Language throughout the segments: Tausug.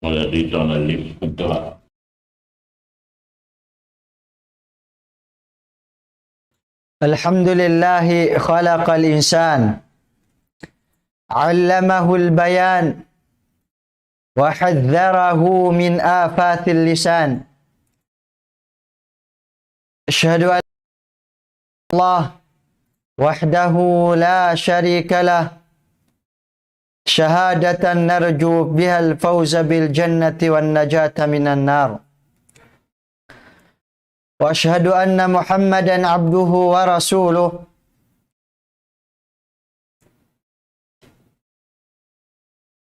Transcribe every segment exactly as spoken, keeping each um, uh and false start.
Wala dito na lift ko. الحمد لله خلق الإنسان، علمه البيان، وحذره من آفات اللسان. أشهد أن لا إله إلا الله وحده لا شريك له، شهادة نرجو بها الفوز بالجنة والنجاة من النار. وأشهد أن محمدا عبده ورسوله،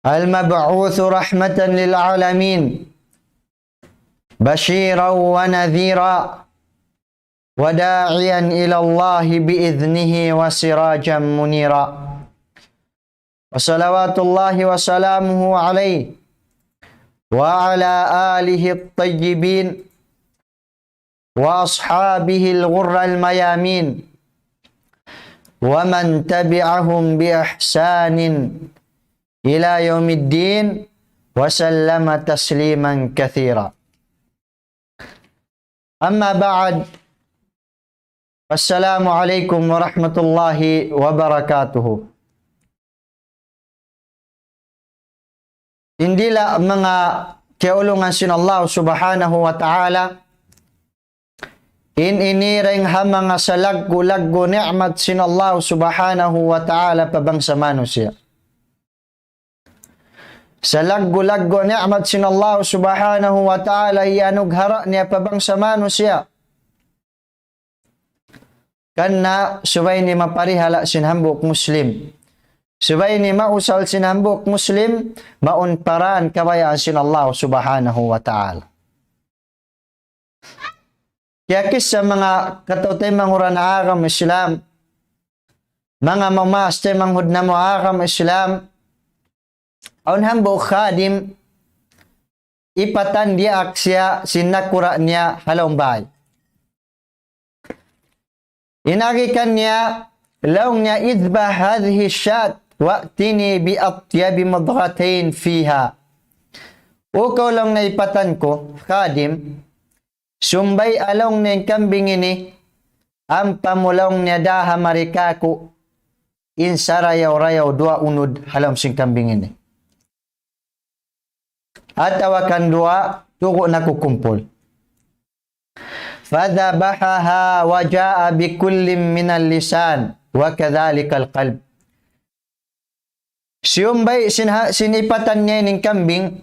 المبعوث رحمة للعالمين، بشيرا ونذيرا، وداعيا إلى الله بإذنه وسراجا منيرا. وصلوات الله وسلامه عليه وعلى آله الطيبين وأصحابه الغر الميامين ومن تبعهم بإحسان إلى يوم الدين وسلم تسليما كثيرا. أما بعد، السلام عليكم ورحمة الله وبركاته. In dila' manga kiyaulungan sin Allah Subhanahu wa Ta'ala, in ini dayn ha manga salaggu'-laggu' ni'mat sin Allah Subhanahu wa Ta'ala pa bangsa manusiya'. Salaggu'-laggu' ni'mat sin Allah Subhanahu wa Ta'ala iyanughara' niya pa bangsa manusiya'. Karna' subay ini maparihala' sin hambuuk Muslim. Subay ini mausal sin hambuuk Muslim, mawn pa dān kabayaan sin Allah Subhanahu wa Ta'ala. Kiyakissa manga kataw-taymanghuran agama Islam, manga mamaas taymanghud namu' agama Islam, awn hambuuk khadim, ipatan diyaak siya sin nakura' niya ha lawm bāy. In agi kaniya, laung niya, اذبح هذه الشاة وأتني بأطيب مضغتين فيها. O kaw laung niya ipatan ku, khadim, sumbay' laung niya in kambing ini, ampa mu laung niya daa mari kāku' in sarayaw-rayaw duwa unud ha lawm sin kambing ini. Atawa kan duwa tugu' nakukumpul. فذبحها وجاء بكل من اللسان وكذلك القلب. Siyumbay' sin ha-, sin ipatan niya in kambing,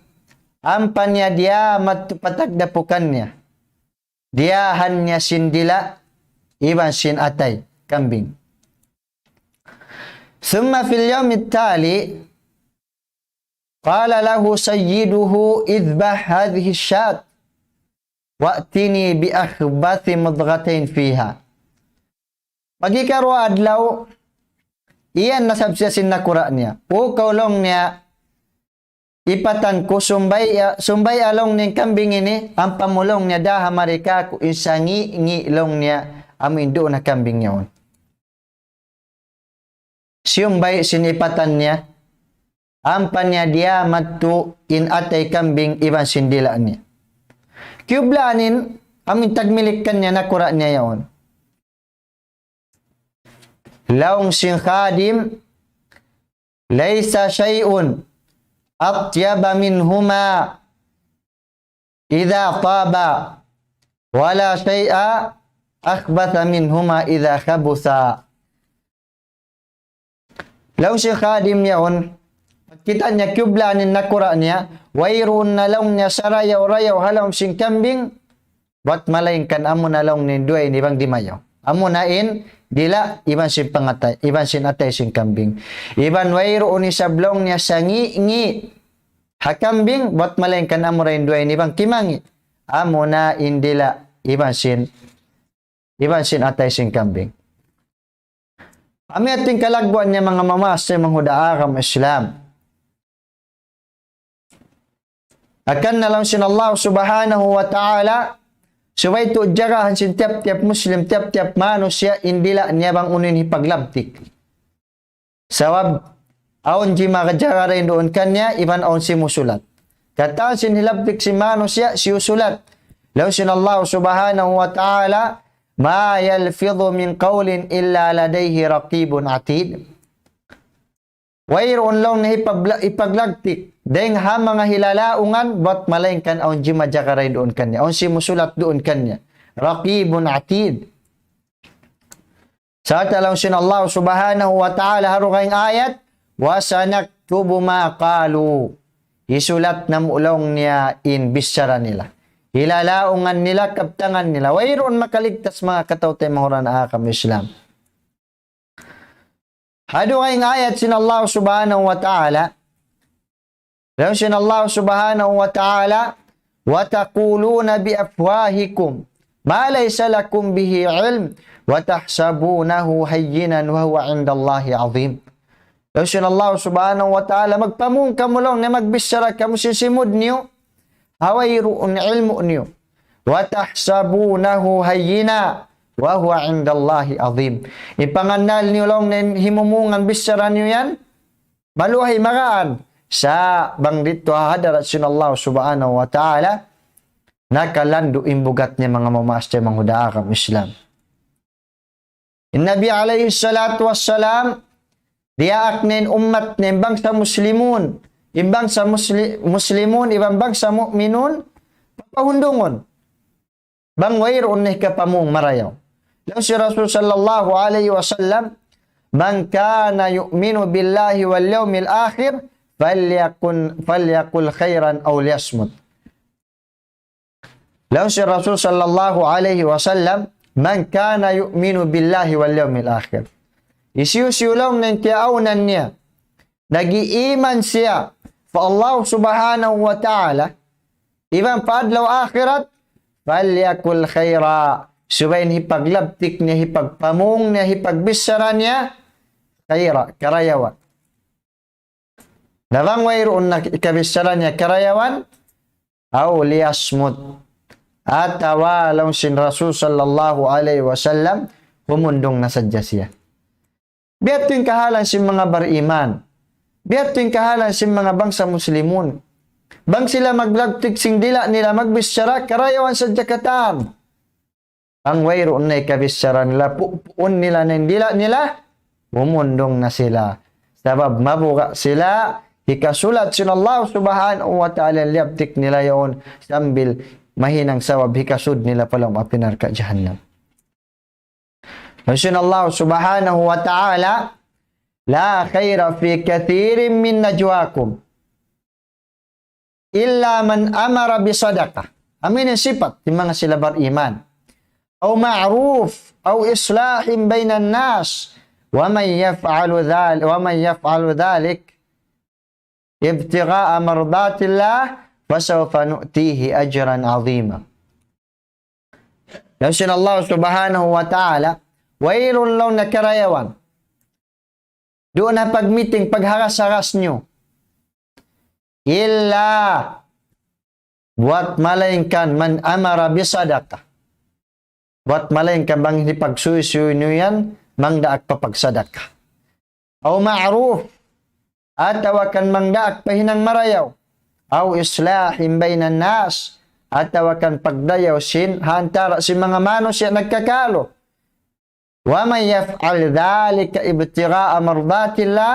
ampa niya diyā madtu pa tagdapukan niya. Diyaahan niya sin dila', iban sin atay kambing. ثم في اليوم التالي قال له سيده: اذبح هذه الشاة وأتني بأخبث مضغتين فيها. Pag-ikaruwa adlaw, iyan na isab siya sin nakura' niya. O kaw laung niya, ipatan ku sumbay', sumbay' laung niya in kambing ini, ampa mu laung niya daa mari kāku' in sangi'-ngi' laung niya, amu in duun na kambing yaun. Siyumbay' sin ipatan niya, ampa niya diyā madtu in atay kambing iban sin dila' niya. Kiyublaan in, amu in tagmilik kaniya nakura' niya yaun. Laung sin khadim, ليس شيء أطيب منهما إذا طابا، ولا شيء أخبث منهما إذا خبثا. Laung sin khadim yaun, pagkita' niya kiyublaan in nakura' niya, wayruun na laung niya sarayaw-rayaw ha lawm sin kambing, bat malaingkan amuna laung niya in duwa ini bang dimayaw. Amuna in dila' iban sin pangatay, iban sin atay sin kambing. Iban wayruun isab laung niya sangi'-ngi' ha kambing, bat malaingkan amura in duwa ini bang kimangi'. Amuna in dila' iban sin, iban sin atay sin kambing. Amu yadtu in kalagguan niya manga mamaas taymanghud ha agama Islam. Hangkan na laung sin Allah Subhanahu wa Ta'ala, subay tuud jagahan sin tiyap-tiyap Muslim, tiyap-tiyap manusiya' in dila' niya bang unu in hipaglabtik. Sabab, awn jimaga-jaga dayn duun kaniya, iban awn simusulat. Katan sin hilabtik sin manusiya', siyusulat. Laung sin Allah subhanahu wa ta'ala, ما يلفظ من قول إلا لديه رقيب عتيد. Wayruun laung niya hipabla-, hipaglagtik dayn ha manga hilalaungan, bat malaingkan awn jimajaga duun kaniya, awn simusulat duun kaniya. رقيب عتيد. Sarta' laung sin Allah subhanahu wa ta'ala ha dugaing ayat, وسنكتب ما قالوا. Hisulat namu' laung niya in bichara nila. Hilalaungan nila, kabtangan nila. Wayruun makaligtas manga kataw-taymanghuran ha agama Islam. Ha dugaing ayat sin Allah subhanahu wa ta'ala, laung sin Allah subhanahu wa ta'ala, وتقولون بأفواهكم ما ليس لكم به علم وتحسبونه هينا وهو عند الله عظيم. Laung sin Allah subhanahu wa ta'ala, magpamung kamu laung niya, magbichara kamu sin simud niyu, ha wayruun ilmu' niyu. وتحسبونه هينا وهو عند الله عظيم. In pangannal niyu laung niya in himumungan bichara niyu yan, maluhay, magaan. Sa' bang didtu ha hadarat sin Allah subhanahu wa ta'ala, nakalandu' in bugat niya, manga mamaas taymanghud ha agama Islam. In Nabi alayhi salatu wassalam, diyaak niya in ummat niya, in bangsa Muslimun, in bangsa Musli-, Muslimun, iban bangsa Mu'minun, papahundungun. Bang wayruun na hikapamung marayaw. Laung sin Rasul sallallahu alayhi wasallam, من كان يؤمن بالله واليوم الآخر فليكن، فليقل خيرا أو ليصمت. Laung sin Rasul sallallahu alayhi wasallam, من كان يؤمن بالله واليوم الآخر. Hisiyu-siyu laung niya in kiyaawnan niya, nag-iiman siya pa Allah subhanahu wa ta'ala, iban pa adlaw akhirat, فليقل خيرا. Subay in hipaglabtik niya, hipagpamung niya, hipagbichara niya, خيرا, karayawan. Na bang wayruun na hikabichara niya karayawan, أو ليصمت. Atawa laung sin Rasul sallallahu alayhi wasallam, humundung na sadja siya. Biya' ha yan in kahalan sin manga bariman. Biya' ha yan in kahalan sin manga bangsa Muslimun. Bang sila maglagtik sin dila' nila, magbichara, karayawan sadja katan. Bang wayruun na hikabichara nila, pu-, puun nila na in dila' nila, humundung na sila. Sabab mabuga' sila, hikasulat sin Allah subhanahu wa ta'ala in liyabtik nila yaun, sambil mahinang sabab hikasud nila pa lawm api narka' jahannam. Laung sin Allah subhanahu wa ta'ala, لا خير في كثير من نجواهم إلا من أمر بصدقة. Amu ini in sipat sin manga sila bariman. أو معروف أو إصلاح بين الناس ومن يفعل ذلك، ومن يفعل ذلك ابتغاء مرضات الله فسوف نؤتيه أجرا عظيما. Laung sin Allah subhanahu wa ta'ala, wayruun laung niya karayawan duun ha pag-meeting, pagharas-haras niyu. إلا, buwat malaingkan, من أمر بصدقة. Buwat malaingkan bang in hipagsuysuy niyu yan, mangdaak pa pagsadaka. أو معروف, atawa kan mangdaak pa hinang marayaw. أو إصلاح بين الناس, atawa kan pagdayaw sin, ha antara' sin manga manusiya' nagkakalu. ومن يفعل ذلك ابتغاء مرضات الله,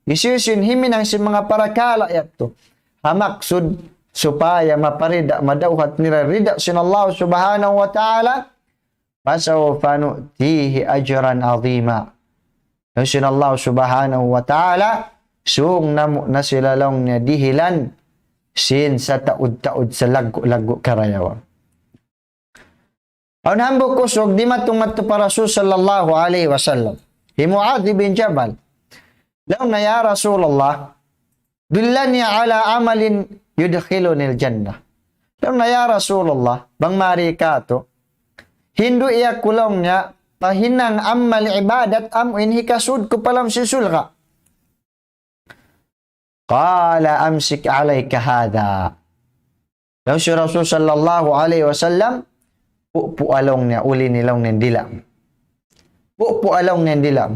hisiyu-siyu in himinang sin manga parakala' yadtu ha maksud supaya maparida, madawhat nila rida sin Allah subhanahu wa ta'ala, فسوف نؤتيه أجرا عظيما. Laung sin Allah subhanahu wa ta'ala, sung namu' na sila laung niya dihilan sin sataud-taud, salaggu'-laggu' karayawan. Awn hambuuk usug dimatung madtu pa Rasul sallallahu alayhi wasallam. Hi Muadh ibn Jabal. Laung niya, "Ya Rasulullah, دلني على عمل يدخلني الجنة." Laung niya, "Ya Rasulullah, bang mari katu', hindu' aku laung niya pa hinang amal ibadat amu in hikasud ku pa lawm sin surga'." قال: أمسك عليك هذا. Laung sin Rasul sallallahu alayhi wasallam, "Pu', pu' laung niya, uli ni laung niya in dila'. Pu', pu' laung niya in dila'."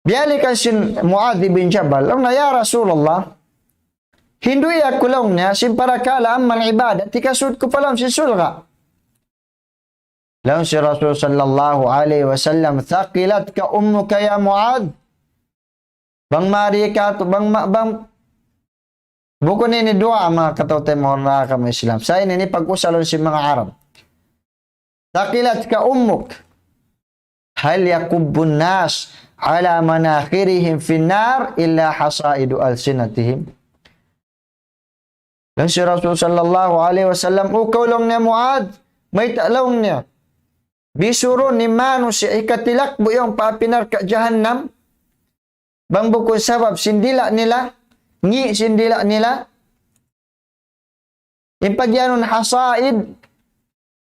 Biyalikan sin Muadh bin Jabal, laung niya, "Ya Rasulullah, Hinduyi aku laung niya, sin parakala' amal ibadat, hikasud ku pa lawm sin surga'. Laung sin Rasul sallallahu alayhi wasallam, ثكلتك أمك يا معاذ. Bang mari ka tu, bang, ma-, bang, bukun ini duwaa manga kataw-taymanghuran ha agama Islam. Sa' ini, ini pag-usalun sin manga Arab. ثكلتك أمك. هل يكب الناس على مناخرهم في النار إلا حصائد ألسنتهم. Laung sin Rasul sallallahu alayhi wasallam, "O kaw," laung niya, "Muadh, mayta'," laung niya, "bisurun in manusiya' hikatilakbu' yaun pa api narka' jahannam, bang bukun sabab sin dila' nila, ngi' sin dila' nila?" In pagiyanun hasaid,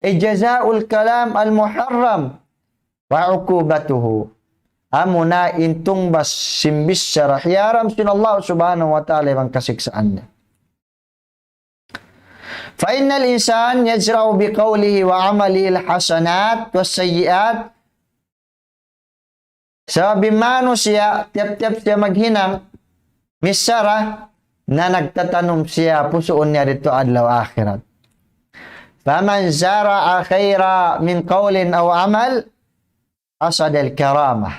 ay jazaul kalam al-muharram wa uqubatuhu. Amuna in tungbas sin bichara hiyaram sin Allah Subhanahu wa Ta'ala iban kasiksaan niya. فإن الإنسان يزرع بقوله وعمله الحسنات والسيئات. Sabab in manusiya', tiyap-tiyap siya maghinang, michara, na nagtatanum siya pusuun niya didtu adlaw akhirat. فمن زرع خيرا من قول أو عمل حصد الكرامة.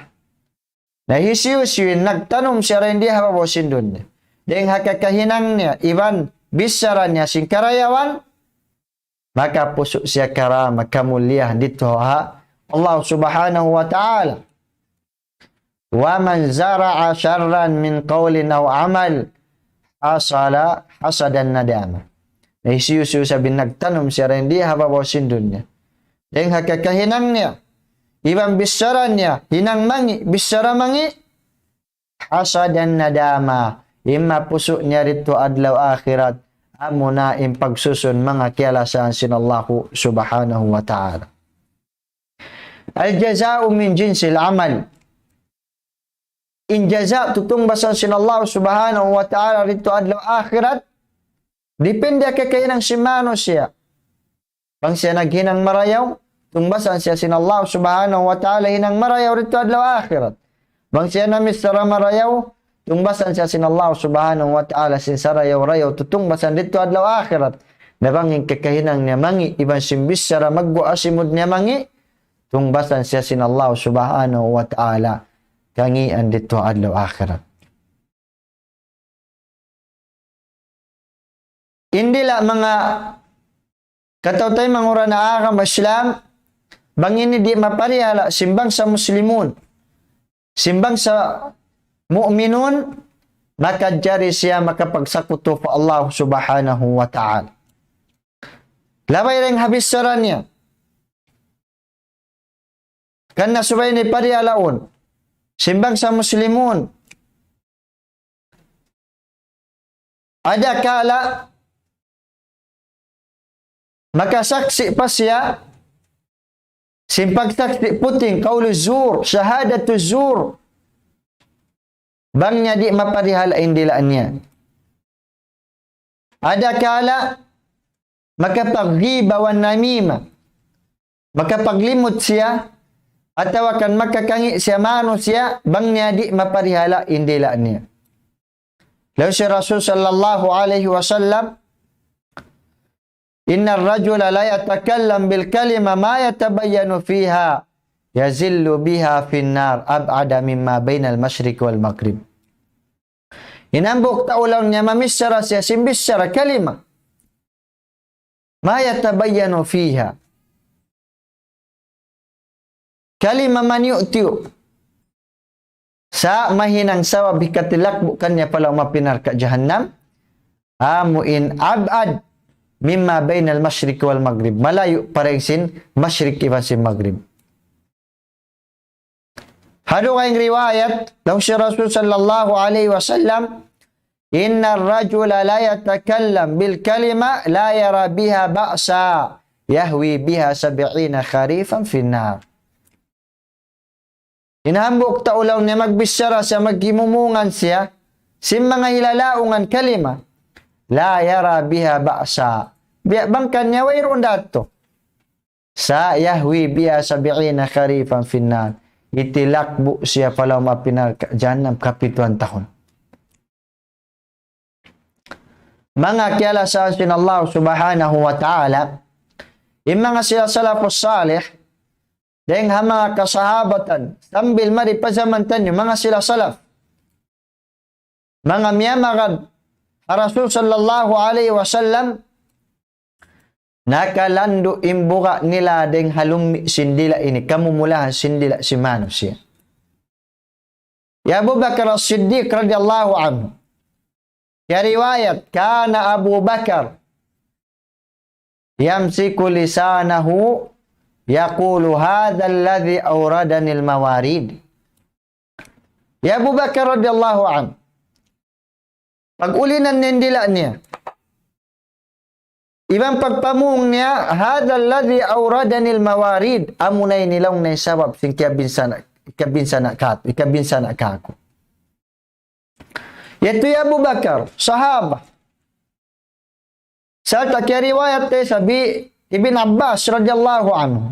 Na hisiyu-siyu in nagtanum siya dayn di ha babaw sin dunya, dayng ha kakahinang niya, iban bichara niya sin karayawan, makapusu' siya karama, kamuliyahan didtu ha Allah Subhanahu wa Ta'ala. ومن زرع شرا من قول أو عمل حصد، حصد الندامة. Na hisiyu-siyu isab in nagtanum siya dayn di ha babaw sin dunya, dayng ha kakahinang niya, iban bichara niya, hinang mangi', bichara mangi', حصد الندامة. In mapusu' niya didtu adlaw akhirat, amuna in pagsusun manga kiyalasahan sin Allahu Subhanahu wa Ta'ala. الجزاء من جنس العمل. In jaza' tutungbasan sin Allah Subhanahu wa Ta'ala didtu adlaw akhirat, dipindi ha kakahinang sin manusiya'. Bang siya naghinang marayaw, tungbasan siya sin Allah Subhanahu wa Ta'ala hinang marayaw didtu adlaw akhirat. Bang siya namichara marayaw, tungbasan siya sin Allah Subhanahu wa Ta'ala sin sarayaw-rayaw tutungbasan didtu adlaw akhirat. Na bang in kakahinang niya mangi', iban sin bichara maggu' asimud niya mangi', tungbasan siya sin Allah Subhanahu wa Ta'ala kangian didtu adlaw akhirat. In dila' manga kataw-taymanghuran ha agama Islam, bang ini di' maparihala' sin bangsa Muslimun, sin bangsa Mu'minun, makajari siya makapagsakutu pa Allah Subhanahu wa Ta'ala. Labay dayng ha bichara niya. Karna' subay niya parihalaun sin bangsa Muslimun. Adakala makasaksi' pa siya sin pagsaksi' puting, قول الزور, شهادة الزور. Bang niya di' maparihala' in dila' niya. Adakala makapaggiba wan namima, makapaglimut siya, atawa kan makakangi' siya manusiya', bang niya di' maparihala' in dila' niya. Laung sin Rasul sallallahu alayhi wasallam, إن الرجل ليتكلم بالكلمة ما يتبين فيها يزل بها في النار أبعد مما بين المشرق والمغرب. In hambuuk tau laung niya mamichara siya sin bichara kalima ما يتبين فيها. Kalima maniyu'-tiyu'. Sa' mahinang sabab hikatilakbu' kaniya pa lawm api narka' jahannam. Amu in أبعد مما بين المشرق والمغرب. Malayu' pa dayn sin mashriq iban sin maghrib. Ha dugaing riwayat, laung sin Rasul sallallahu alayhi wasallam, إن الرجل ليتكلم بالكلمة لا يرى بها بأسا يهوي بها سبعين خريفا في النار. In hambuuk tau laung niya magbichara siya, maghimumungan siya sin manga hilalaungan kalima, لا يرى بها بأسا. Biya' bang kaniya wayruun da tu. Sa' يهوي بها سبعين خريفا في النار. Hitilakbu' siya pa lawm api narka' jahannam kapituan tahun. manga kiyalasahan sin Allah Subhanahu wa Ta'ala, in manga sila salafus salih, dayn ha manga kasahabatan, sambil mari pa jaman taniyu, manga sila salaf, manga miyamagad ha Rasul sallallahu alayhi wasallam, nakalandu' in buga' nila dayn ha lummi' sin dila' ini, kamumulahan sin dila' sin manusiya'. Hi Abu Bakar As-Siddiq radiyallahu anhu. Kiyariwayat, كان أبو بكر يمسك لسانه يقول: هذا الذي أوردني الموارد. Hi Abu Bakar radiyallahu anhu, pag-ulinan niya in dila' niya. Iban pagpamung niya, هذا الذي أوردني الموارد. Amuna ini laung niya in sabab sin kiyabinsana', kiyabinsana' ka, kiyabinsana' kaku'. Yadtu hi Abu Bakar, sahaba. Sarta' kiyariwayat da isab hi Ibn Abbas radiyallahu anhu.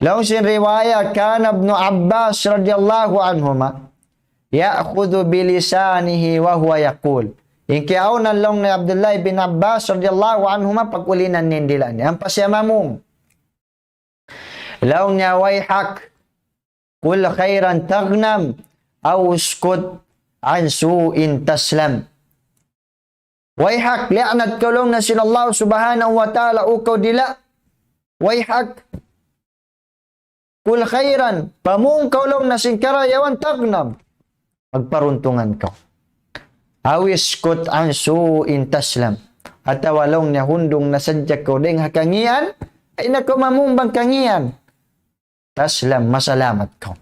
Laung sin riwayat, كان ابن عباس رضي الله عنهما يأخذ بلسانه وهو يقول. In kiyaawnan laung niya Abdullah ibn Abbas radiyallahu anhuma pag-ulinan niya in dila' niya. Ampa siya mamung. Laung niya, ويحك، قل خيرا تغنم، أو اسكت عن سوء تسلم. ويحك, liyaanat kaw laung niya sin Allah Subhanahu wa Ta'ala, O kaw dila'. ويحك، قل خيرا, pamung kaw laung niya sin karayawan, تغنم, magparuntungan kaw. أو اسكت عن سوء تسلم. Atawa laung niya hundung na sadja kaw dayn ha kangīan, ayaw na kaw mamung bang kangīan. تسلم, masalamat kaw.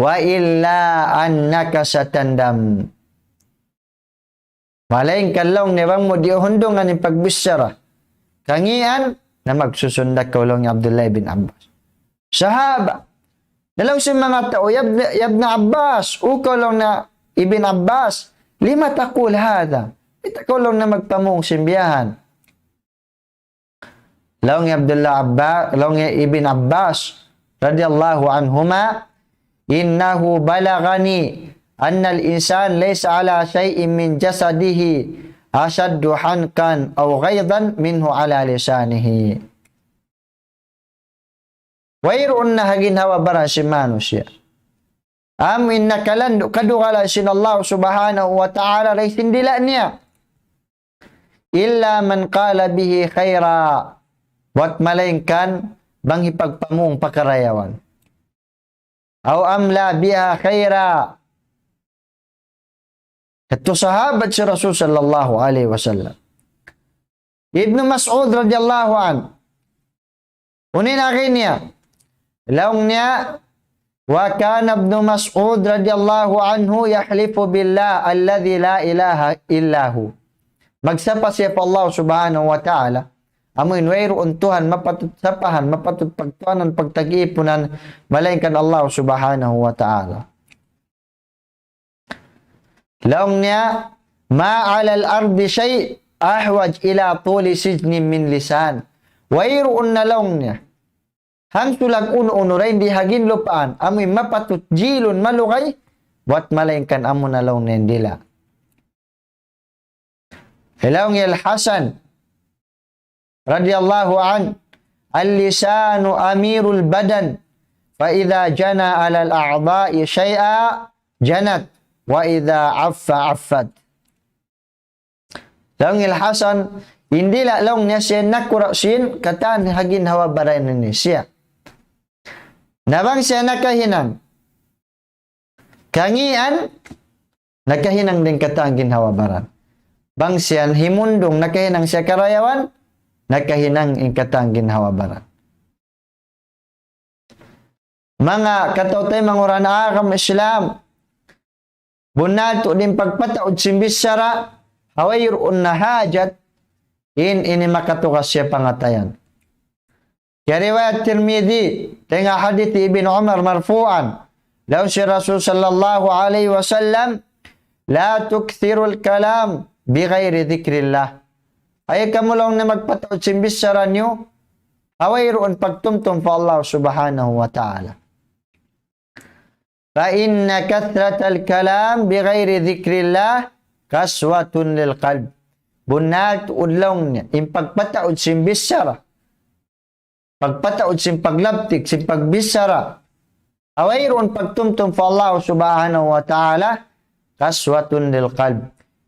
وإلا أنك ستندم. Malaingkan laung niya bang mu di' hundungan in pagbichara kangīan, na magsusundak kaw laung hi Abdullah ibn Abbas. Sahaba. Na laung sin manga tau, يا ابن، يا ابن عباس, O kaw laung niya Ibn Abbas, لم تقول هذا؟ Mayta' kaw laung niya magpamung sin biya' ha yan? Laung hi Abdullah Abba-, laung hi Ibn Abbas radiyallahu anhuma, إنه بلغني أن الإنسان ليس على شيء من جسده أشد حنقا أو غيظا منه على لسانه. Wayruun na ha ginhawa-baran sin manusiya'. Amu in nakalandu' kadugalan sin Allah Subhanahu wa Ta'ala dayn sin dila' niya. إلا من قال به خيرا. Buwat malaingkan bang hipagpamung pa karayawan. أو أملى بها خيرا. Yadtu sahabat sin Rasul sallallahu alayhi wasallam. Ibnu Mas'ud radiyallahu anhu. Unu in agi niya? Laung niya, وكان ابن مسعود رضي الله عنه يحلف بالله الذي لا إله إلا هو. Magsapa siya pa Allah Subhanahu wa Ta'ala, amu in wayruun Tuhan mapatut sapahan, mapatut pagtuhanan, pagtag-iipunan, malaingkan Allah Subhanahu wa Ta'ala. Laung niya, ما على الأرض شيء أحوج إلى طول سجن من لسان. Wayruun na laung niya hangsulag unu-unu dayn di ha ginlupaan, amu in mapatut jilun malugay, buwat malaingkan amuna laung niya in dila'. Laung hi Al-Hasan radiyallahu anhu, اللسان أمير البدن، فإذا جنى على الأعضاء شيئا جنت، وإذا عف عفت. Laung hi Al-Hasan, in dila' laung niya siya nakura' sin katan ha ginhawa-baran ini siya. Na bang siya nakahinang kangīan, nakahinang dayn katan ginhawa-baran. Bang siya himundung, nakahinang siya karayawan, nakahinang in katan ginhawa-baran. Manga kataw-taymanghuran agama Islam, bunnal tuud in pagpataud sin bichara, ha wayruun na hajat, in ini makatugas siya pangatayan. Kiyariwayat Tirmidhi, dayn ha hadith Ibn Umar marfu'an, laung sin Rasul sallallahu alayhi wasallam, لا تكثروا الكلام بغير ذكر الله. Ayaw kamu laung niya magpataud sin bichara niyu, ha wayruun pagtumtum pa Allah Subhanahu wa Ta'ala. فإن كثرة الكلام بغير ذكر الله قسوة للقلب. Bunnal tuud laung niya, in pagpataud sin bichara, pagpataud sin paglaptik, sin pagbichara, ha wayruun pagtumtum pa Allah Subhanahu wa Ta'ala, قسوة للقلب.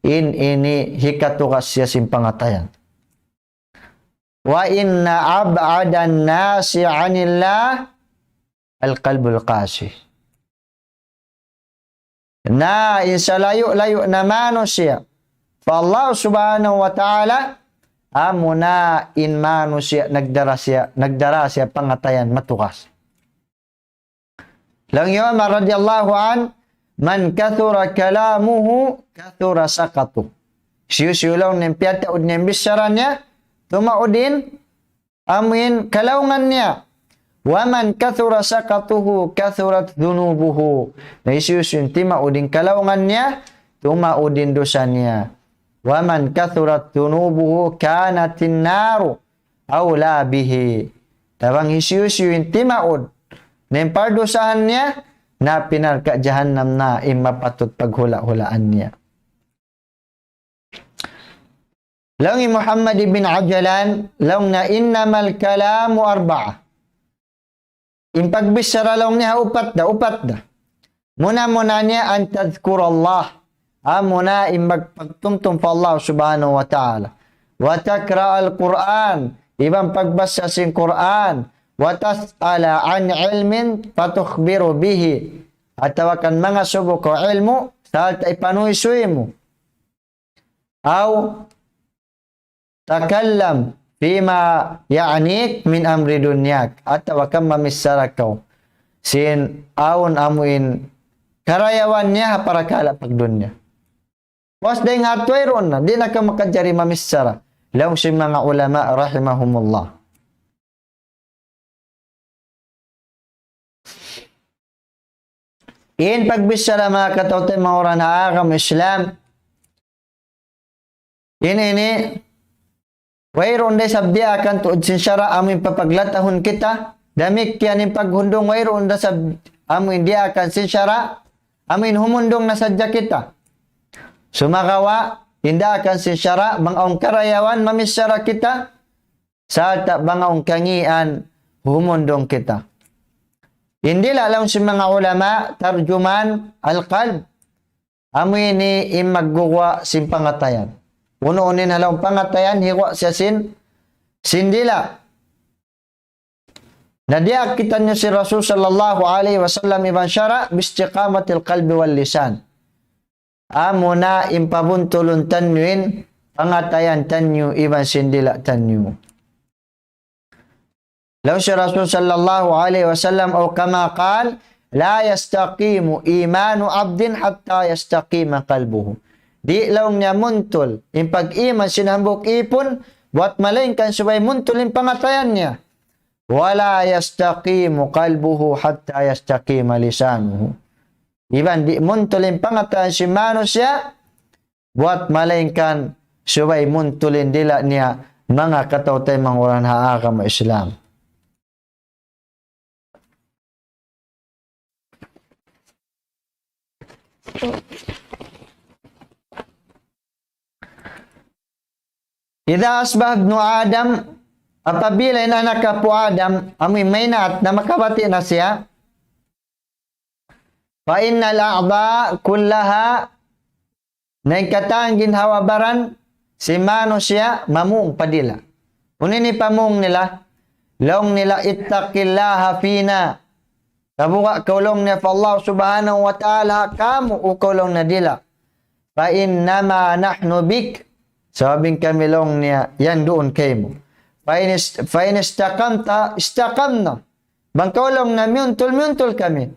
In ini hikatugas siya sin pangatayan. وإن أبعد الناس عن الله القلب القاسي. Na in salayu'-layu' na manusiya' pa Allah Subhanahu wa Ta'ala, amuna in manusiya' nagdara siya, nagdara siya pangatayan matugas. Laung hi Umar radiyallahu anhu, من كثر كلامه كثر سخطه. Hisiyu-siyu laung niya in piyataud niya in bichara niya, tumaud in amuin kalaungan niya. ومن كثر سخطه كثرت ذنوبه. Na hisiyu-siyu in timaud in kalaungan niya, tumaud in dusa niya. ومن كثرت ذنوبه كانت النار أولى به. Tabang hisiyu-siyu in timaud na in pardusahan niya, na in narka' jahannam na in mapatut paghula'-hulaan niya. Laung hi Muhammad ibn Ajlan, laung niya إنما الكلام أربعة. In pagbichara laung niya upat da, upat da. Muna-muna niya أن تذكر الله. Amuna in magpagtumtum pa Allah Subhanahu wa Ta'ala. وتقرأ القرآن. Iban pagbasa sin Qur'an. وتسأل عن علم فتخبر به. Atawa kan mangasubu kaw ilmu', sarta' ipanuysuy mu. أو تكلم فيما يعنيك من أمر دنياك. Atawa kan mamichara kaw sin awn amuin karayawan niya ha parakala' pagdunya. Puas dayn ha tuway duun na, di' na kaw makajari mamichara. Laung sin manga ulama rahimahumullah. In pagbichara manga kataw-taymanghuran ha agama Islam, in ini, wayruun da isab diyaakan tuud sin sara' amuin papaglatahun kita, damikkiyan in paghundung wayruun da isab amuin diyaakan sin sara', amuin humundung na sadja kita. Sumagawa', in diyaakan sin sara', bang awn karayawan, mamichara kita, sarta' bang awn kangīan, humundung kita. In dila' laung sin manga ulama, ترجمان القلب. Amu ini in magguwa' sin pangatayan. Unu-unu in ha lawm pangatayan, higuwa' siya sin, sin dila'. Na diyaak kitaniyu sin Rasul sallallahu alayhi wasallam iban sara' باستقامة القلب واللسان. Amuna in pabuntulun taniyu in pangatayan taniyu iban sin dila' taniyu. Laung sin Rasul sallallahu alayhi wasallam, أو كما قال: لا يستقيم إيمان عبد حتى يستقيم قلبه. Di' laung niya muntul in pag-iman sin hambuuk īpun, buwat malaingkan subay muntul in pangatayan niya. ولا يستقيم قلبه حتى يستقيم لسانه. Iban di' muntul in pangatayan sin manusiya', buwat malaingkan subay muntul in dila' niya, manga kataw-taymanghuran ha agama Islam. إذا أصبح ابن آدم, apabila in anak apu' Adam, amu in maynaat na makabati' na siya, فإن الأعضاء كلها, na in katan ginhawa-baran sin manusiya' mamung pa dila'. Unu in pamung nila? Laung nila, اتق الله فينا. Tabuga' kaw laung niya pa Allah Subhanahu wa Ta'ala, kamu, o kaw laung niya dila'. فإنما نحن بك. Sabab in kami laung niya, yan duun kaymu. فإن است-, فإن استقمت استقمنا. Bang kaw laung niya miyuntul, miyuntul kami.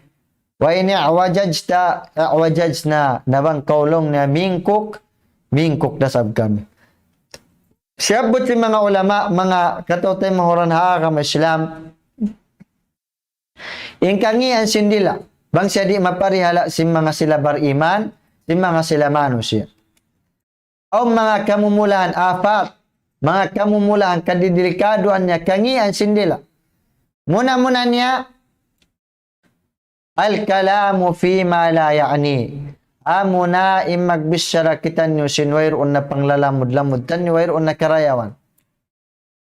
وإن اعوججت اعوججنا. Na bang kaw laung niya mingkuk, mingkuk da isab kami. Siyabbut sin manga ulama, manga kataw-taymanghuran ha agama Islam, in kangīan sin dila', bang siya di' maparihala' sin manga sila bariman, sin manga sila manusiya'. Awn manga kamumulahan, afat, manga kamumulahan, kadidilikaduhan niya, kangīan sin dila'. Muna-muna niya, الكلام فيما لا يعنيه. Amuna in magbichara kitaniyu sin wayruun na panglalamud-lamud taniyu, wayruun na karayawan.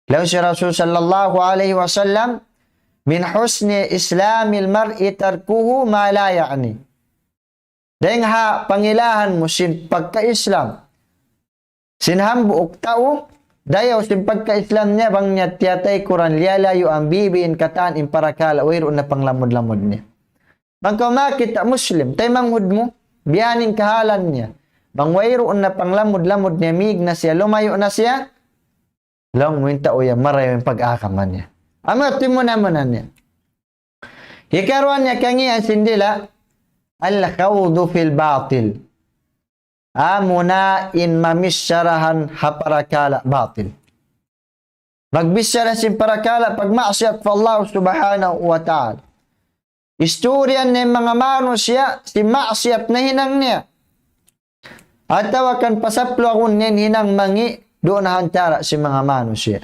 Laung sin Rasul sallallahu alayhi wasallam, من حسن إسلام المرء تركه ما لا يعنيه. Dayng ha pangilahan mu sin pagka-Islam sin hambuuk tau, dayaw sin pagka-Islam niya bang niya tiyataykuran, liyalayu' in bibiin katan in parakala' wayruun na panglamud-lamud niya. Bang kaw makakita' Muslim, taymanghud mu, biya' diin kahalan niya. Bang wayruun na panglamud-lamud niya, mīg na siya, lumayu' na siya, laung mu in tau yan, marayaw in pag-agama niya. Amu yadtu in muna-muna niya. Hikaruwa niya kangīan sin dila, الخوض في الباطل. Amuna in mamicharahan ha parakala' batil. Magbichara sin parakala' pagmaksiyat pa Allah subhanahu wa ta'ala. Istoryahan niya in manga manusiya' sin maksiyat nahinang niya. Atawa kan pasaplagun niya in hinang mangi' duun ha antara' sin manga manusiya'.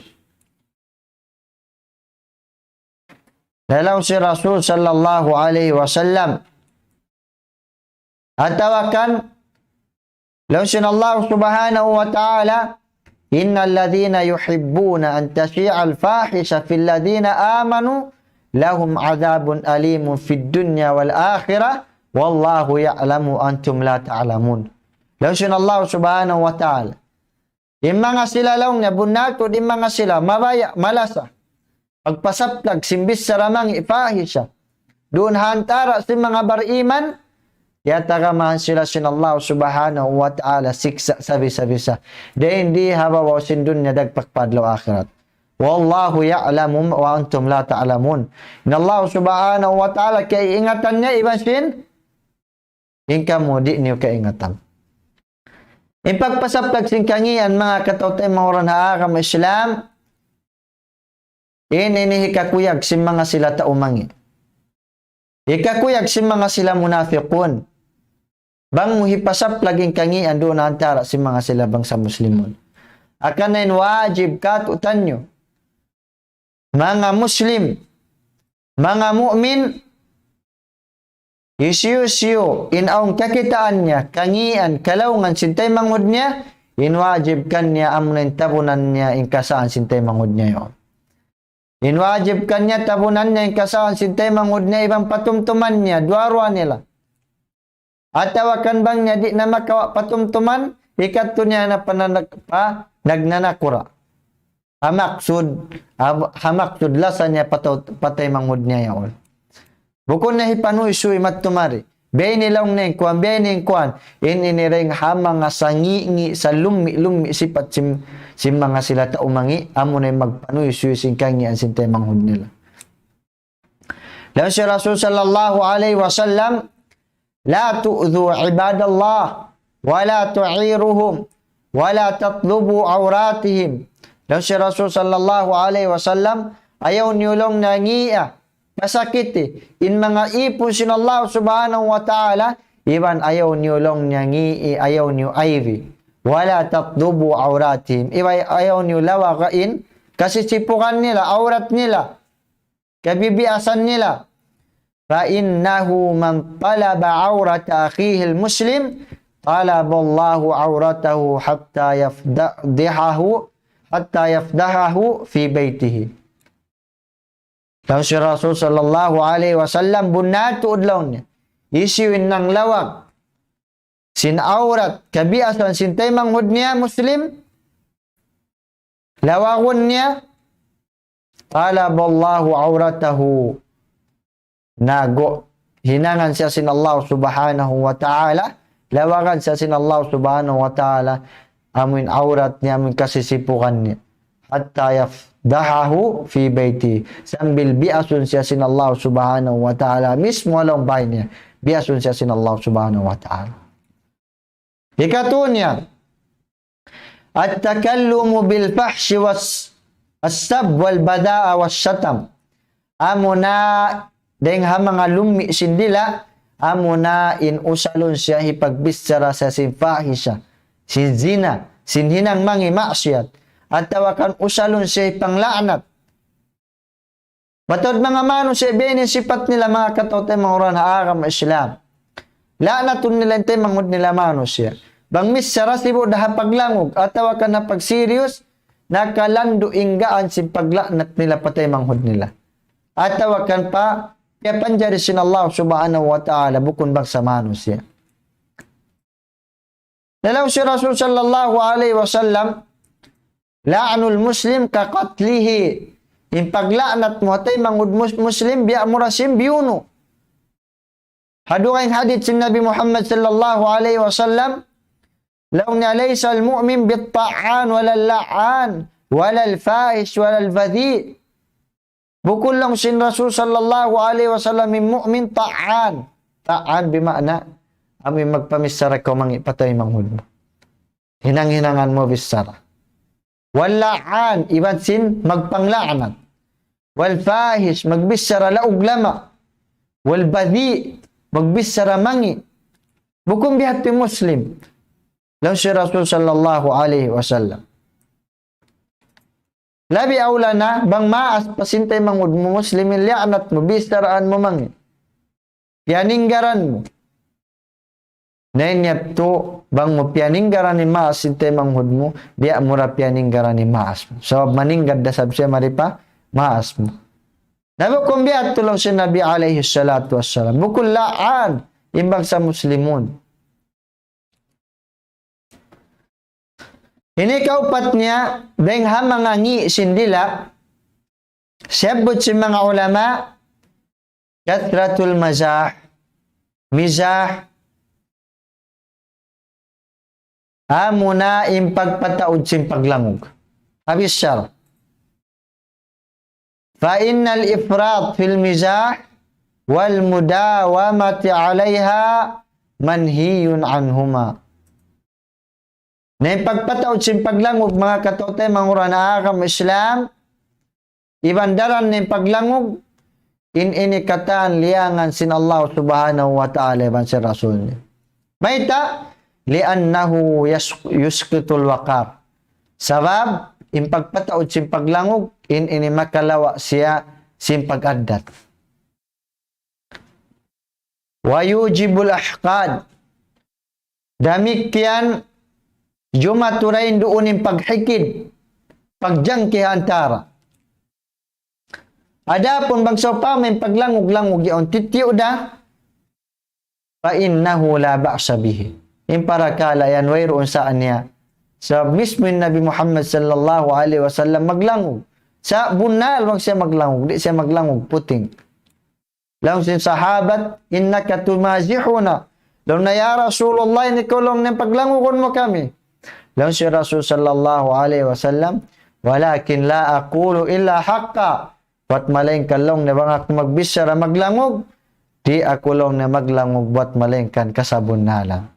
Laung sin Rasul sallallahu alayhi wasallam. Atawa kan laung sin Allah subhanahu wa ta'ala, إن الذين يحبون أن تشيع الفاحشة في الذين آمنوا لهم عذاب أليم في الدنيا والآخرة والله يعلم وأنتم لا تعلمون. Laung sin Allah subhanahu wa ta'ala. In manga sila laung niya, bunnal tuud in manga sila, mabaya', malasa. Pagpasaplag, sin bichara mangi', fahisha. Duun ha antara' sin manga bariman, tiyatagamahan sila sin Allah subhanahu wa ta'ala, siksa' sabisa-bisa. Dayn di ha babaw sin dunya dagpak pa adlaw akhirat. والله يعلم وأنتم لا تعلمون. In Allah subhanahu wa ta'ala, kaiingatan niya iban sin in kamu di' niyu kaingatan. In pagpasaplag sin kangīan manga kataw-taymanghuran ha agama Islam, in ini hikakuyag sin manga sila tau mangi'. Hikakuyag sin manga sila munafiqun. Bang mu hipasaplag in kangīan duun ha antara' sin manga sila bangsa Muslimun. Hangkan na in wajib kātu'niyu manga Muslim, manga mu'min, hisiyu-siyu in awn kakitaan niya, kangīan, kalaungan sin taymanghud niya, in wajib kaniya amuna in tabunan niya in kasaan sin taymanghud niya yaun. In wajib kaniya tabunan niya in kasaan sin taymanghud niya iban patumtuman niya, duwa-ruwa nila. Atawa kan bang niya di' na makawa' patumtuman, hikadtu niya na pa nanag-, pa nagnanakura'. Ha maksud, ha, ha maksud lasa niya pa tau-, pa taymanghud niya yaun. Bukun na hipanuysuy madtu mari. Biya' ini laung niya in kuwan, biya' ini in kuwan. In ini dayn ha manga sangi'-ngi', salummi'-lummi' sipat sin, sin manga sila tau mangi', amuna in magpanuysuy sin kangīan sin taymanghud nila. Laung sin Rasul sallallahu alayhi wasallam, لا تؤذوا عباد الله ولا تعيروهم ولا تطلبوا عوراتهم. Laung sin Rasul sallallahu alayhi wasallam, ayaw niyu laung niya ngi'a, pasakiti in manga īpun sin Allah subhanahu wa ta'ala, iban ayaw niyu laung niya ngi'i, ayaw niyu aybi. ولا تطلبوا عوراتهم. Iban ayaw niyu lawaga in kasisipugan nila, awrat nila. Kabibiyasan nila. فإنه من طلب عورة أخيه المسلم طلب الله عورته حتى يفضحه، حتى يفضحه في بيته. Laung sin Rasul sallallahu alayhi wasallam, bunnal tuud laung niya. Hisiyu in nanglawag sin awrat, kabiyasan sin taymanghud niya Muslim, lawagun niya, طلب الله عورته. Nago', hinangan siya sin Allah subhanahu wa ta'ala, lawagan siya sin Allah subhanahu wa ta'ala, amuin awrat niya, amuin kasisipugan niya. حتى يفضحه في بيته. Sambil biyasun siya sin Allah subhanahu wa ta'ala. Mismu ha lawm bāy niya. Biyasun siya sin Allah subhanahu wa ta'ala. Hikatu niya, التكلم بالفحش والس-، السب والبذاء والشتم. Amuna dayn ha manga lummi' sin dila', amuna in usalun siya hipagbichara siya sin fahisha, sin zina, sin hinang mangi' maksiyat, atawa kan usalun siya hipangla'nat. Mataud manga manusiya' biya' ini in sipat nila manga kataw-taymanghuran ha agama Islam. La'natun nila in taymanghud nila manusiya'. Bang misan sibu' da ha paglangug, atawa kan ha pag-serious, nakalandu' in gaan sin pagla'nat nila pa taymanghud nila. Atawa kan pa, piyapanjari sin Allah subhanahu wa ta'ala, bukun bangsa manusiya'. Laung sin Rasul sallallahu alayhi wasallam, "La'nul muslim ka qatlihi." In pagla'nat mu ha taymanghud mus-, muslim, biya' mu da sin biyunu'. Ha dugaing hadith sin Nabi Muhammad sallallahu alayhi wasallam, laung niya, "Laysal mu'min bit-ta'an walal la'an, walal fahish walal badhi'." Bukun laung sin Rasul sallallahu alayhi wasallam in mu'min ta'an. Ta'an bima'na, amu in magpamichara kaw mangi' pa taymanghud mu. Hinang-hinangan mu bichara. Wal la'an, iban sin magpangla'nat. Wal fahish, magbichara laug lama'. Wal badhi', magbichara mangi'. Bukun biya' hati Muslim. Laung sin Rasul sallallahu alayhi wasallam. Labi awla na, bang maas pa sin taymanghud mu Muslim in la'nat mu, bicharaan mu mangi'. Piyaninggaran mu. Na in yadtu, bang mu piyaninggaran in maas sin taymanghud mu, biya' mu da piyaninggaran in maas mu. Sabab maninggar da isab siya mari pa maas mu. Na bukun biya' hati laung sin Nabi alayhi salatu wassalam. Bukun la'an, in bangsa Muslimun. Ini kaupat niya, dayng ha manga ngi' sin dila', siyabbut sin manga ulama, kathratul mazah, mizah, amuna in pagpataud sin paglangug. Habis sar. فإن الإفراط في المزاح والمداومة عليها منهي عنهما. Na in pagpataud sin paglangug, manga kataymanghuran ha agama Islam, iban daran na in paglangug, in ini katan liyangan sin Allah subhanahu wa ta'ala iban sin Rasul niya. Mayta'? لأنه يس-، يسقط الوقار. Sabab, in pagpataud sin paglangug, in ini makalawa' siya sin pag-addat. ويوجب الأحقاد. Damikkiyan, jumatu dayn duun in paghikid, pagjangki ha antara. Adapun bang sawpama in paglangug-langug yaun titiyu' da, فإنه لا بأس به. In parakala' yan wayruun sa niya. Sabab mismu in Nabi Muhammad sallallahu alayhi wasallam maglangug. Sa' bunnal bang siya maglangug, di' siya maglangug puting. Laung sin sahabat, إنك تمازحنا. Laung niya, "Ya Rasulullah, ini kaw laung niya paglangugun mu kami." Laung sin Rasul sallallahu alayhi wasallam, ولكن لا أقول إلا حقا. Buwat malaingkan laung niya bang aku magbichara maglangug, di' aku laung niya maglangug buwat malaingkan kasabunnalan.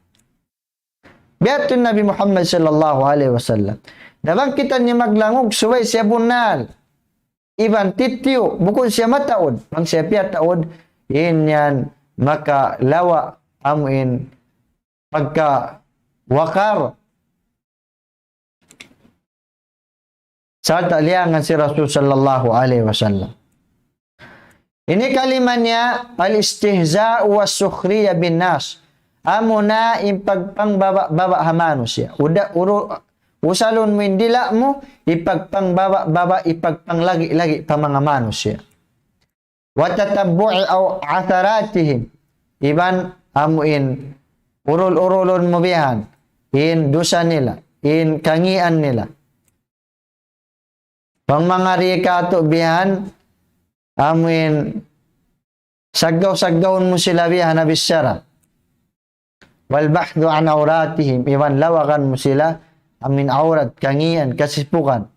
Biya' ha yan Nabi Muhammad sallallahu alayhi wasallam. Na bang kita niya maglangug, subay siya bunnal. Iban titiyu', bukun siya mataud. Bang siya piyataud, in yan makalawa' amu in pagka wakar. Sarta' liyangan sin Rasul sallallahu alayhi wasallam. Ini kalima niya, الاستهزاء والسخرية بالناس. Amuna in pagpangbaba'-baba' ha manusiya'. Uda-, uru-, usalun mu in dila' mu, ipagpangbaba'-baba', ipagpanglagi'-lagi' pa manga manusiya'. وتتبع أو عثراتهم. Iban amu in urul-urulun mu bihan, in dusa nila, in kangian nila. Bang manga di' katu' bihan, amu in saggaw-saggawun mu sila bihan ha bichara. والبحث عن عوراتهم, iban lawagan mu sila, amu in awrat, kangian, kasipukan.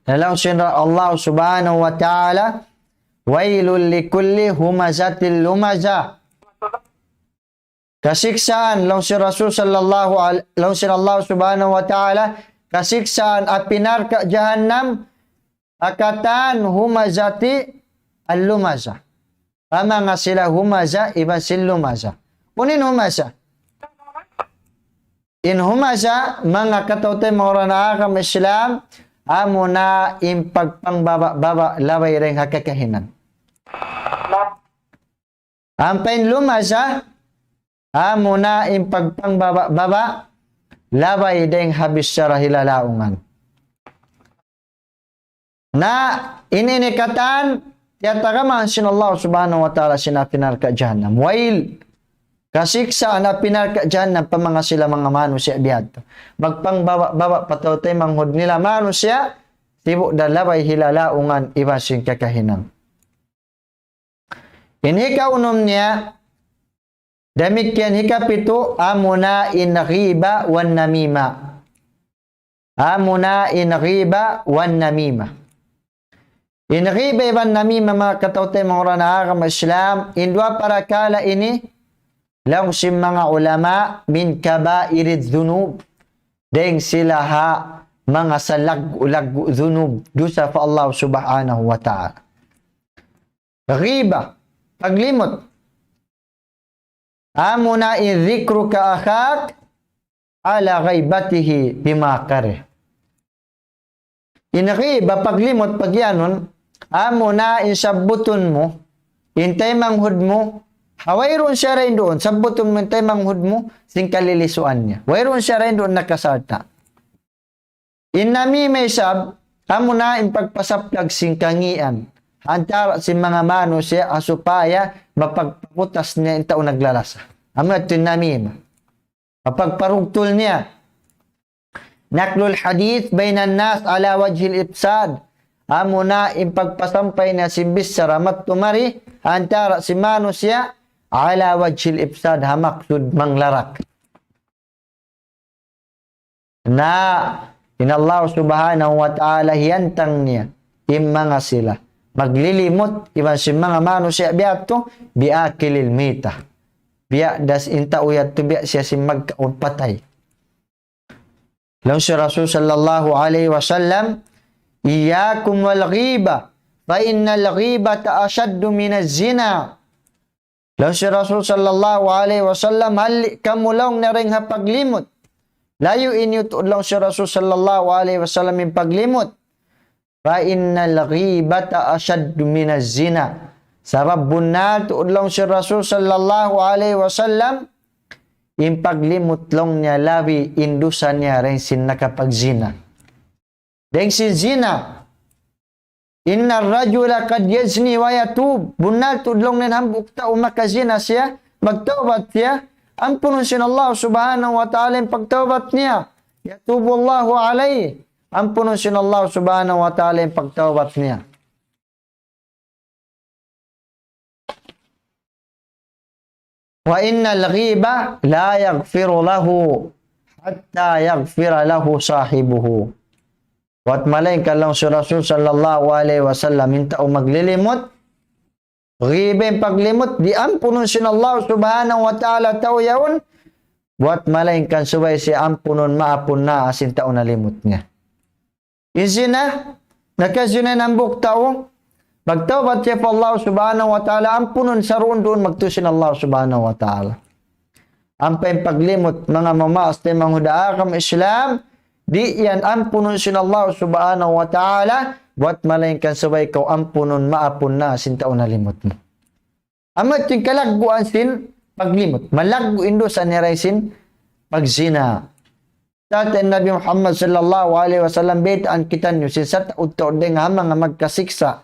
Na laung sin Allah subhanahu wa ta'ala, ويل لكل همزة لمزة. Kasiksaan, laung sin Rasul sallallahu al-, laung sin Allah subhanahu wa ta'ala, kasiksaan api narka' jahannam, ha katan همزة لمزة. Pa manga sila humaza, iban sin lumaza. Unu in humaza? In humaza, manga kataymanghuran ha agama Islam, amuna in pagpangbaba'-baba' labay dayn ha kakahinang. Ampa in lumaza, amuna in pagpangbaba'-baba', labay dayng ha bichara hilalaungan. Na in ini katan, tiyatagamahan sin Allah Subhanahu wa Ta'ala sin api narka' jahannam. Wail, kasiksaan api narka' jahannam pa manga sila manga manusiya' biya' yadtu. Magpangbaba'-baba' pa tau taymanghud nila manusiya', sibu' da labay hilalaungan iban sin kakahinang. In hikaunum niya, damikkiyan hikapitu, amuna in ghiba wan namima. Amuna in ghiba wan namima. In ghiba iban namima, manga kataw-taymanghuran ha agama Islam, in duwa parakala' ini, laung sin manga ulama, min kabairidh dhunub. Dayng sila ha manga salaggu'-laggu' dhunub, dusa pa Allah Subhanahu wa Ta'ala. Ghiba, paglimut. Amuna in dhikruka akhaka ala ghaibatihi bima karih. In ghiba, paglimut, pagiyanun, amuna in sabbutun mu in taymanghud mu, ha wayruun siya dayn duun, sabbutun mu in taymanghud mu sin kalilisuan niya. Wayruun siya dayn duun nakasarta'. In namima isab, amuna in pagpasaplag sin kangīan ha antara' sin manga manusiya' ha supaya mapagpakutas niya in tau naglalasa. Amu yadtu in namima. Mapagparugtul niya. Naqlul hadith baynan nas ala wajhil ifsad. Amuna in pagpasampay niya sin bichara madtu mari ha antara' sin manusiya' ala wajhil ifsad, ha maksud manglarak. Na in Allah Subhanahu wa Ta'ala hiyantang niya in manga sila maglilimut iban sin manga manusiya' biya' yadtu, bi akilil maytah. Biya' da in tau yadtu, biya' siya sin magkaun patay. Laung sin Rasul sallallahu alayhi wasallam, iyyakum wal ghibah, fa innal ghibata ashaddu minaz zina. Laung sin Rasul sallallahu alayhi wasallam, halli' kamu laung niya dayn ha paglimut. Layu' niyu tuud laung sin Rasul sallallahu alayhi wasallam in paglimut. Fa innal ghibata ashaddu minaz zina. Sabab bunnal tuud laung sin Rasul sallallahu alayhi wasallam, in paglimut laung niya labi in dusa niya dayn sin nakapagjina. Dayn sin zina. Innar rajula qad yazni wa yatub. Bunnal tuud laung niya in hambuuk tau makazina siya, magtawbat siya, ampunun sin Allah Subhanahu wa Ta'ala in pagtawbat niya. Yatubu Allahu alayh. Ampunun sin Allah Subhanahu wa Ta'ala in pagtawbat niya. Wa innal ghiba la yaghfiru lahu hatta yaghfira lahu sahibuhu. Buwat malaingkan laung sin Rasul sallallahu alayhi wasallam, in tau maglilimut, ghiba in paglimut, di' ampunun sin Allah Subhanahu wa Ta'ala tau yaun, buwat malaingkan subay siya ampunun, maapun na sin tau nalimut niya. In zina, nakazina in hambuuk tau, magtawbat siya pa Allah Subhanahu wa Ta'ala, ampunun saruun-duun magtuy sin Allah Subhanahu wa Ta'ala. Ampa in paglimut, manga mamaas taymanghud ha agama Islam, di' yan ampunun sin Allah Subhanahu wa Ta'ala, buwat malaingkan subay kaw ampunun, maapun na sin tau nalimut mu. Amu yadtu in kalagguan sin paglimut. Malaggu' in dusa niya dayn sin pagzina. Sarta' in Nabi Muhammad sallallahu alayhi wasallam, baytaan kitaniyu sin sataud-taud dayn ha manga magkasiksa'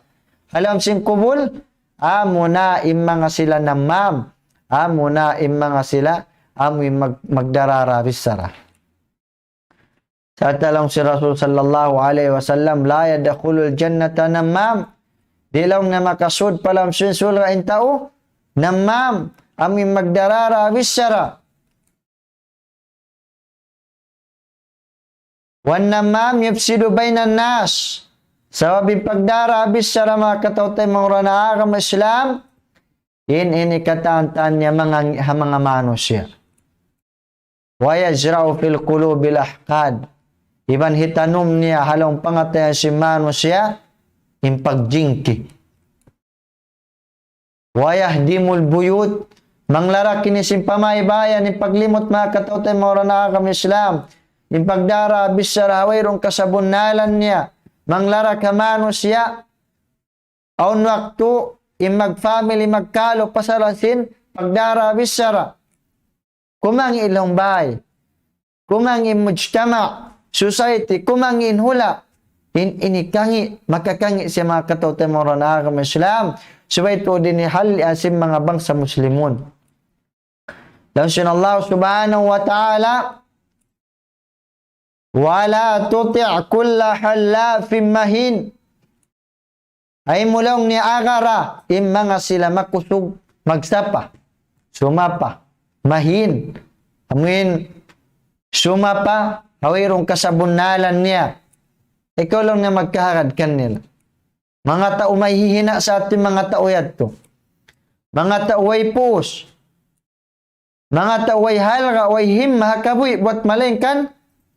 ha lawm sin kubul, amuna in manga sila namam, amuna in manga sila amu in mag-, magdarara bichara. Sarta' laung sin Rasul sallallahu alayhi wasallam, لا يدخل الجنة نمام. Di' laung niya makasud pa lawm sin surga' in tau namam, amu in magdarara bichara. والنمام يفسد بين الناس. Sabab in pagdarara bichara, manga kataw-taymanghuran ha agama Islam, in ini katan-katan niya manga, ha manga manusiya'. ويزرع في القلوب الأحقاد. Iban hitanum niya ha lawm pangatayan sin manusiya' in pagjingki. ويهدم البيوت. Manglarak ini sin pamahaybayan in paglimut, manga kataw-taymanghuran ha agama Islam. In pagdarara bichara ha wayruun kasabunnalan niya. Manglarak ha manusiya'. Awn waktu, in mag-family, magkalu, pasal sin pagdara bichara. Kumangi' in laung bay. Kumangi' in mujtama', society, kumangi' in hula'. In ini kangi', makakangi' siya manga kataw-taymanghuran agama Islam. Subay tuud ini hal sin manga bangsa Muslimun. Laung sin Allah Subhanahu wa Ta'ala, ولا تطع كل حلاف مهين. Ayaw mu laung niya agara in manga sila makusug magsapa, sumapa, mahin. Amuin sumapa, ha wayruun kasabunnalan niya. Ikaw laung niya magkahagad kanila. Manga tau mahihina' sa atin manga tau yadtu. Manga tau way puus. Manga tau way halga', way himma ha kabuhi' buat malaingkan,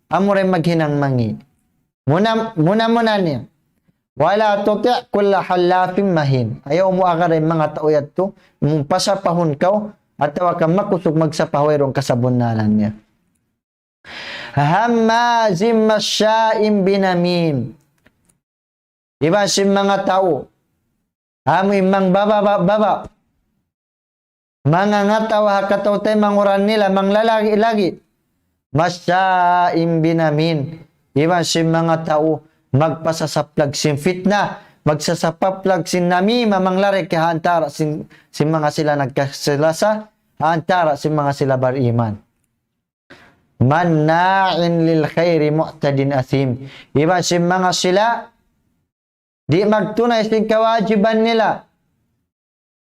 amura in maghinang mangi'. Muna, muna-muna niya. ولا تطع كل حلاف مهين. Ayaw mu agara in manga tau yadtu, mu pasapahun kaw, atawa ka makusug magsapa ha wayruun kasabunnalan niya. هماز مشاء بنميم. Iban sin manga tau, amu in mangbaba-baba. Mangangatawa ha kataw-taymanghuran nila, manglalagi-lagi. مشاء بنميم. Iban sin manga tau, magpasasaplag sin fitna, magsasapaplag sin namima, manglariki ha antara' sin, sin manga sila nagkasilasa, ha antara' sin manga sila bariman. مناع للخير معتد أثيم. Iban sin manga sila, di' magtunay sin kawajiban nila.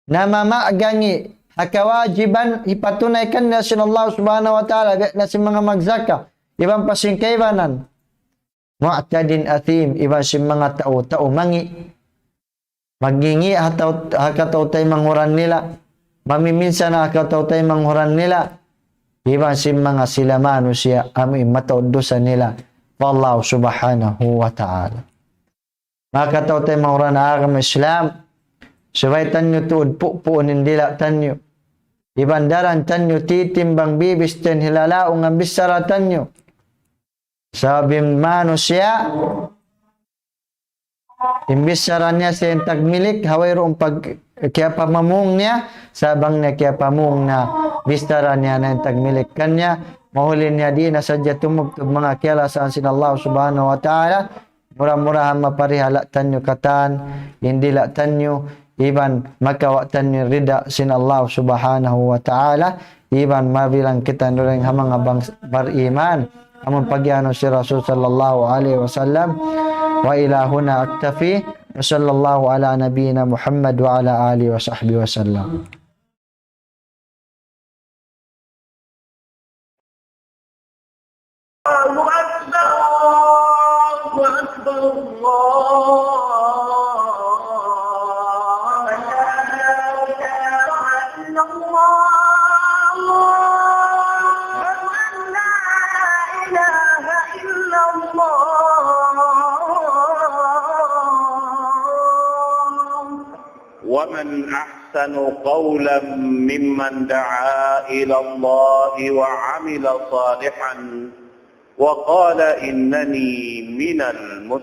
Namamagangi' ha kawajiban hipatunay kanila sin Allah Subhanahu wa Ta'ala, biya' na sin manga magzaka, iban pa sin kaibanan. معتد أثيم, iban sin manga tau, tau mangi'. Magngingi' ha tau, ha kataw-taymanghuran nila. Mamiminsan ha kataw-taymanghuran nila. Iban sin manga sila manusiya', amu in mataud dusa nila pa Allah Subhanahu wa Ta'ala. Manga kataw-taymanghuran agama Islam, subay taniyu tuud pupuun in dila' taniyu. Iban daran taniyu titimbang bibistin hilalaungan bichara taniyu. Sabab in manusiya', in bichara niya siya in tagmilik, ha wayruun pag-, kiyapamamung niya, sabab niya kiyapamung na bichara niya na in tagmilik kaniya, mahuli niya di' na sadja tumugtug manga kiyalasaan sin Allah Subhanahu wa Ta'ala, mura-murahan maparihala' taniyu katan, in dila' taniyu, iban makawa' taniyu rida sin Allah Subhanahu wa Ta'ala, iban mabilang kita dayn ha manga bang-, bariman. Amun pag-anu sin Rasul sallallahu alayhi wasallam. وإلى هنا أكتفي. وصلى الله على نبينا محمد وعلى آله وصحبه وسلم. الله أكبر، الله أكبر، الله أكبر. لا إله إلا الله. أشهد أن لا إله إلا الله. ومن أحسن قولا ممن دعا إلى الله وعمل صالحا وقال إنني من المسلمين.